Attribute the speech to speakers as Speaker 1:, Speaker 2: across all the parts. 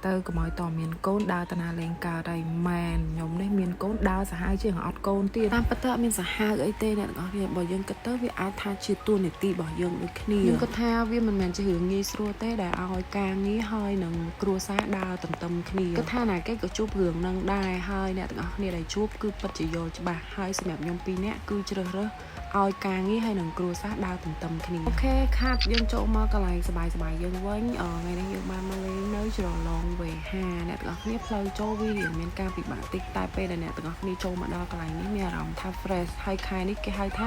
Speaker 1: ទៅកុំឲ្យតមានកូនដើរតាណាលេងកើតហើយមែនខ្ញុំនេះមានកូនដើរសាហាវជាងអត់កូនទៀតតាមពិតទៅអត់មានសាហាវអីទេអ្នកទាំងអស់គ្នាបើយើងគិតទៅវាអាចថាជាតួនាទីរបស់យើងដូចគ្នាខ្ញុំគិតថាវាមិនមែនជារឿងងាយស្រួលទេដែលឲ្យការងារហើយនឹងគ្រួសារដើរទន្ទឹមគ្នាគិតថាណាគេក៏ជួបរឿងនឹងដែរហើយអ្នកទាំងអស់គ្នាដែលជួបគឺពិតជាយល់ច្បាស់ហើយសម្រាប់ខ្ញុំពីរនាក់គឺជ្រើសរើសឲ្យការងារហើយនឹងគ្រួសារដើរទន្ទឹមគ្នាOK ខាត់យើងចូលមកកន្លែងសបាយសបាយយើងវិញអឺថ្ងៃនេះយើងបានមកលេងនៅជ្រលងវេហាអ្នកទាំងអស់គ្នាផ្លូវចូលវារៀងមានការពិបាកតិចតែពេលដែលអ្នកទាំងអស់គ្នាចូលមកដល់កន្លែងនេះមានអារម្មណ៍ថា fresh ហើយខែនេះគេហៅថា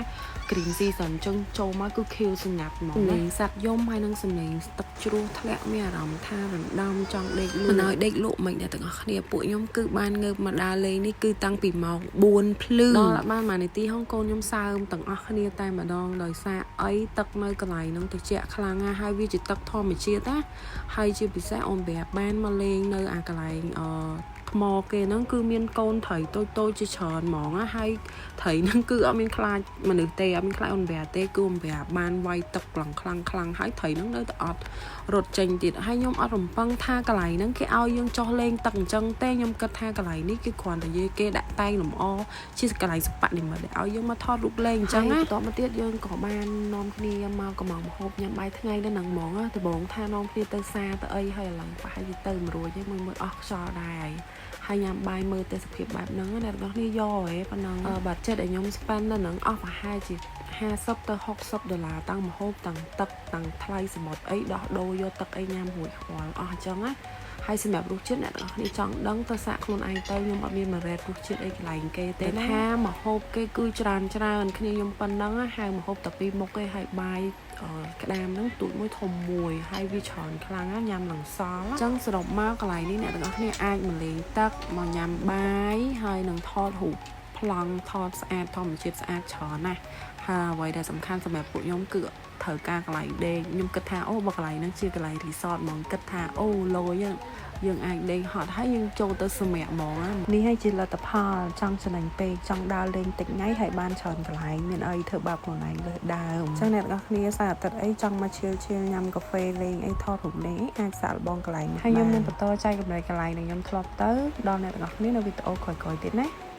Speaker 1: green season អញ្ចឹងចូលមកគឺខៀវស្ងាត់ហ្មងលេងសត្វយំហើយនឹងសំឡេងទឹកជ្រោះធ្លាក់មានអារម្មណ៍ថារំដំចង់ដេកលក់មិនឲ្យដេកលក់មិនអ្នកទាំងអស់គ្នាពួកខ្ញុំគឺបានងើបមកដើរលេងនេះគឺតាំងពីម៉ោង4ភ្លឺដល់បានមួយនាទីហងកូនខ្ញុំសើមទាំងអស់គ្នាតែម្ដងដោយសារអីទឹកនៅកន្លែងហ្នឹងត្រជាក់ខ្លាំងណាស់ហើយវាជាទឹកធម្មជាតិណាហើយជាពិសេសអូនប្រាប់បានមកលេងនៅអាកន្លែងអឺថ្មគេហ្នឹងគឺមានកូនត្រីតូចតូចជាច្រើនហ្មងណាហើយត្រីហ្នឹងគឺអត់មានខ្លាចមនុស្សទេអត់មានខ្លាចអូនប្រាទេគឺអូនប្រាបានវាយទឹកខ្លាំងខ្លាំងខ្លាំងហើយត្រីហ្នឹងនៅតែអត់រត់ចេញទៀតហើយខ្ញុំអត់រំពឹងថាកន្លែងហ្នឹងគេឲ្យយើងចោះលេងទឹកអញ្ចឹងទេខ្ញុំគិតថាកន្លែងនេះគឺគ្រាន់តែយគេដាក់តែងលម្អជាកន្លែងសប្បនិម្មិតដែលឲ្យយើងមកថតរូបលេងអញ្ចឹងណាបន្ទាប់មកទៀតយើងក៏បាននាំគ្នាមកកំងម្ហូបញ៉ាំបាយថ្ងៃនៅហ្នឹងហ្មងណាដំបងថានាំគ្នាទៅសាទៅអីហើយឥឡូវប្រហែលជាទៅមិនរួចទេមួយមួយអស់ខ្យល់ដែរហើយញ៉ាំបាយមើលទេសភាពបែបហ្នឹងអ្នកទាំងអស់គ្នាយកហ៎ប៉ុណ្ណឹងបាត់ចិត្តឲ្យខ្ញុំ spend នៅហ្នឹងអស់ប្រហែលជា50ទៅ60ដុល្លារតាំងម្ហូបតាំងទឹកតាំងថ្លៃសមុទ្រអីដោះដូរយកទឹកអីញ៉ាំរួចខ្វល់អស់អញ្ចឹងណាហើយសម្រាប់រសជាតិអ្នកទាំងអស់គ្នាចង់ដឹងទៅសាកខ្លួនឯងទៅខ្ញុំអត់មានមករ៉េតរសជាតិអីកន្លែងគេទេថាម្ហូបគេគឺច្រើនច្រើនគ្នាខ្ញុំប៉ុណ្ណឹងហៅម្ហូបតែពីរមុខទេហើយបាយក្តាមហ្នឹងទូចមួយធំមួយហើយវាច្រើនខ្លាំងណាញ៉ាំឡើងសល់អញ្ចឹងសរុបមកកន្លែងនេះអ្នកទាំងអស់គ្នាអាចមកលេងទឹកមកញ៉ាំបាយហើយនឹងថតរូបប្លង់ថតស្អាតធម្មជាតិស្អាតច្រើនណាស់ហើយអ្វីដែលសំខាន់សម្រាប់ពួកខ្ញុំគឺត្រូវការកន្លែងដេកខ្ញុំគិតថាអូបើកន្លែងហ្នឹងជាកន្លែង resort ហ្មងគិតថាអូលយយើងអាចដេកហត់ហើយយើងចូលទៅសម្រាកហ្មងនេះហើយជាលទ្ធផលចង់ចំណេញពេកចង់ដើរលេងតិចថ្ងៃហើយបានច្រើនកន្លែងមានអីធ្វើបាបខ្លួនឯងលើសដើមអញ្ចឹងអ្នកទាំងអស់គ្នាសៅរ៍អាទិត្យអីចង់មក chill chill ញ៉ាំកាហ្វេលេងអីថតរូបលេងអីអាចសាកល្បងកន្លែងនេះហើយខ្ញុំនឹងបន្តចែករំលែកកន្លែងដែលខ្ញុំធ្លាប់ទៅដល់អ្នកទាំងអស់គ្នានៅវីដេអូក្រោយៗទៀតណា។